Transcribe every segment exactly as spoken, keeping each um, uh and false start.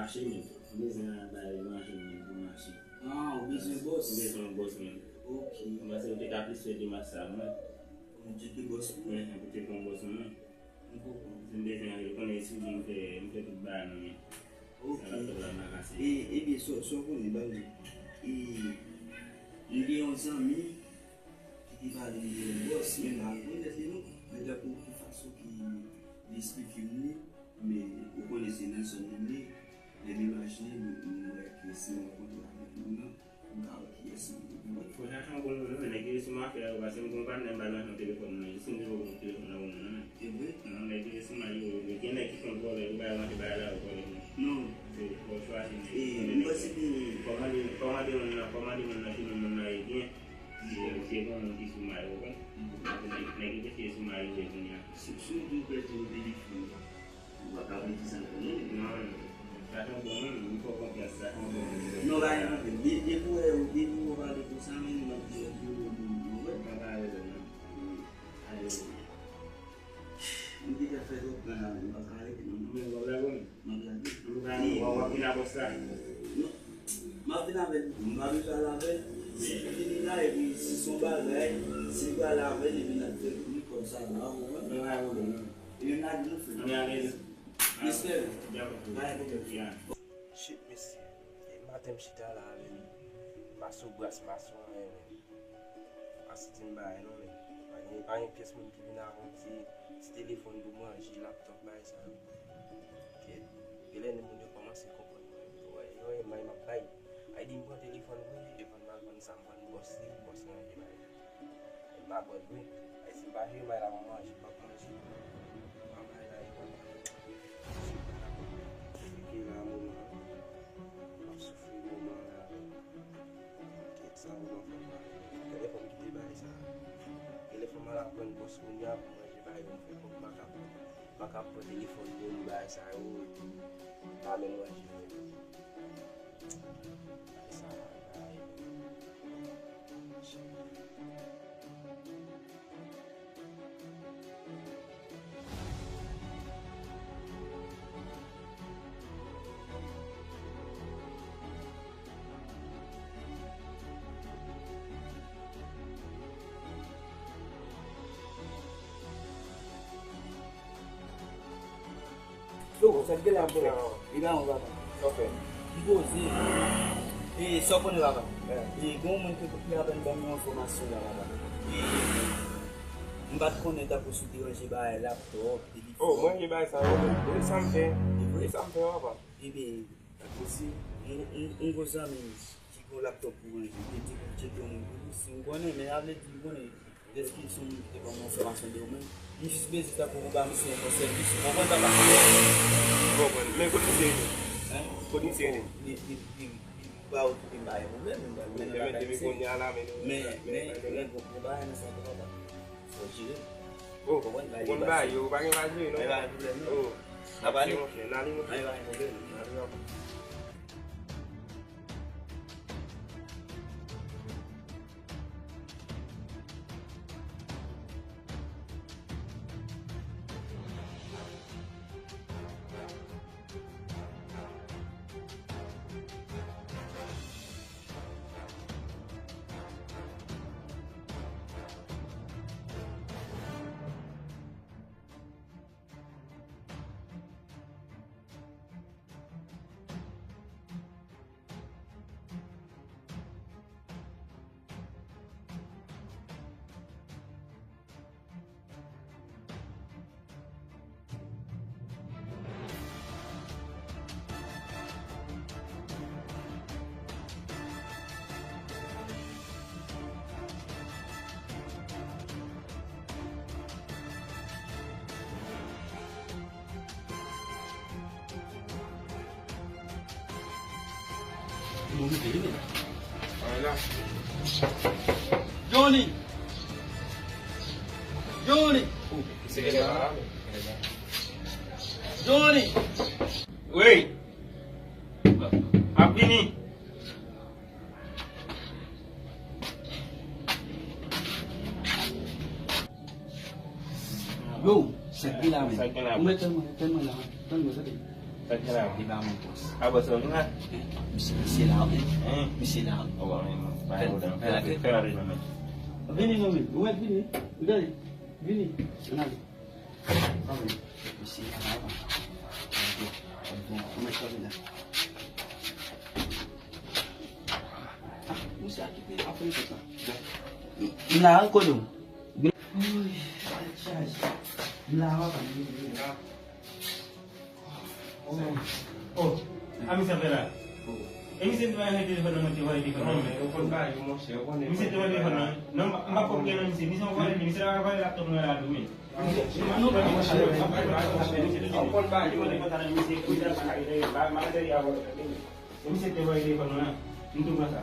Mache, men. M bezwen bay manje, men, pou mache. Ah, ou bezwen bòs? M bezwen yon bòs, men. Ok. M panse ou te ka plis fè demach sa, mwen. Pou m tcheke bòs ou? Mwen, pou tcheke yon bòs, mwen. M konprann. M bezwen angle, konnen si m fè, m fè tout bagay nan men. Ok. Sa laptop la m pa kase. E, ebyen, sa, sa w konnen, ban m di. E, m gen yon zanmi ki te pale m de yon bòs, men m pa rekonèt li non. Men tankou pou fason ki li esplike m li, men ou konnen se nan zòn nou ye. Lè m imajine, m, m wè ke si m rankontre avèk moun nan, m ka wè kiyès li ye, ou konprann? Fò chache yon bon moun, non, nèg yo sou mafya yo, paske m gen yon patnè m ba l nan telefòn nan, jis m te poko met telefòn nan pou moun nan, non. E vre? Non, nèg yo sou mafya yo, yo gen nèg ki konn vòlè, yo ba yo manje, ba yo la, yo vòlè moun. Non. Se, fò w chwazi nèg. E, m panse ke kòmande, kòmande moun nan, kòmande moun nan, ki moun moun nan ye byen. Se, se bon moun ki sou mafya yo, ou konprann? Nèg, nèg yo te sou mafya yo kounye a. Si, si w di w pèdi yon telefòn, ou pa ka pèdi sa ankò, non? Non, non. Sa se yon bon moun, m fè w konfyans, sa se yon bon moun. Non, pa gen pwoblèm. De-, depi w wè, depi w pale konsa, men m ap di w, di w, di w, di w, wè. Pa pale, non. Ale. M te ka fè twòp tan la, men m pa ka rete, non. Men w ap lage w? M ap lage. M pa, w ap, w ap vin avè sa. Non. M ap vin avè l, m pa bezwen al avè l. Si l vini la, epi si se yon bagay, si l pral avè l, epi n ap fè l pou li kòm sa la, ou konprann? Men pa gen pwoblèm, non. Epi m lage nou fè. Ann ale. Respè. Djab. Pa gen pwoblèm. Ya. Shit, mesye. E maten m chita la, men. M pa sou bras, m pa sou anyen, men. M pa santi m bagay non, men. Pa gen, pa gen pyès moun ki vin avè m, se ti telefòn pou manje, laptòp, bagay sa yo. Kèt. Genlè moun yo kòmanse konprann mwen. Yo wè, yo wè may m ap bay. Ay di m pran telefòn vre, evan m al vann sa, m vann bòs li, bòs li ranje bagay. M pa pran vre. Ay si m pa jere may la, m ap manje, m ap manje. M ap bay la, evan m al. Sou pa la. Sou ke la, moman an. M ap soufri moman an la. Kèt sa, moman fò m pale. Genlè fò m kite bagay sa. Genlè fò m al aprann bòs kounye a pou manje bagay yo m fè kòb m pa ka pran. M pa ka pran telefòn moun bagay sa yo epi m pa menm manje menm. Bagay sa, bagay. Yo, sa k gen la, bro? Li pa bon, papa. Sa w fè? M poze. E, sa w konnen, papa? E, gen yon moun ki, ki apèn ban m yon enfòmasyon la, papa. E, m pa t konnen tankou si w te ranje bagay laptòp, telefòn. Oh, mwen ranje bagay sa yo. Ou konn sa m fè? Ou konn sa m fè, papa? Ebyen, tankou si yon, yon, yon gwo zanmi m ki gen yon laptòp pou ranje, li te di pou m tcheke yon moun pou li, si m konnen, men sa vle di m konnen. Dèske se yon moun ki te ban mwen enfòmasyon de ou menm. M jis bezwen tankou pou ba misye yon bon sèvis. Ou konprann, papa? M konprann. Men kote misye rete? Hein? Kote misye rete? Li, li, li, li pa okipe m, pa gen pwoblèm, m pral mennen bagay misye. Men, men, men, gen, gen bagay nan sa tou, papa. Fò w jere. Oh, ou konprann, bagay yo, pa gen pa jere, non. Men pa gen pwoblèm, non. Oh. N ap ale. N ale, monchè. Men pa gen pwoblèm. N ale, papa. Johnny! Johnny! Johnny! Wi! M ap vini! Yo, sa k gen la menm? Sa k gen la menm? Ou mèt tann mwen, tann mwen la, tann mwen, tann mwen. Sa k gen la? Li ba mwen pòs. A, bòs la vin la? Misye, misye la, wi. Hein? Misye la, wi. Oh, men, men, pa yon dan. Fè la, fè la, fè la, fè la. Vini, non, men. Ou mèt vini. Ou gade. Vini. Ann ale. Ann ale. Misye la, wi. Ou mèt vini la. Ah, misye a kite apre tout la. M la, kote w? Uy, tèt chaje. M la, papa, m vini la. Oh, a misye ap fè la. E misye te voye telefòn nan, mwen te voye telefòn nan. Misye te voye telefòn nan. Non, m pa, m pa konn gen nan misye. Misye voye, misye la voye laptop mwen la tou, men. Misye te voye telefòn nan. M tou pran sa.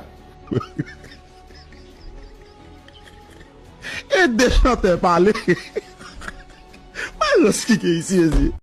E de chantè pale. Malòs ki gen isi, isi.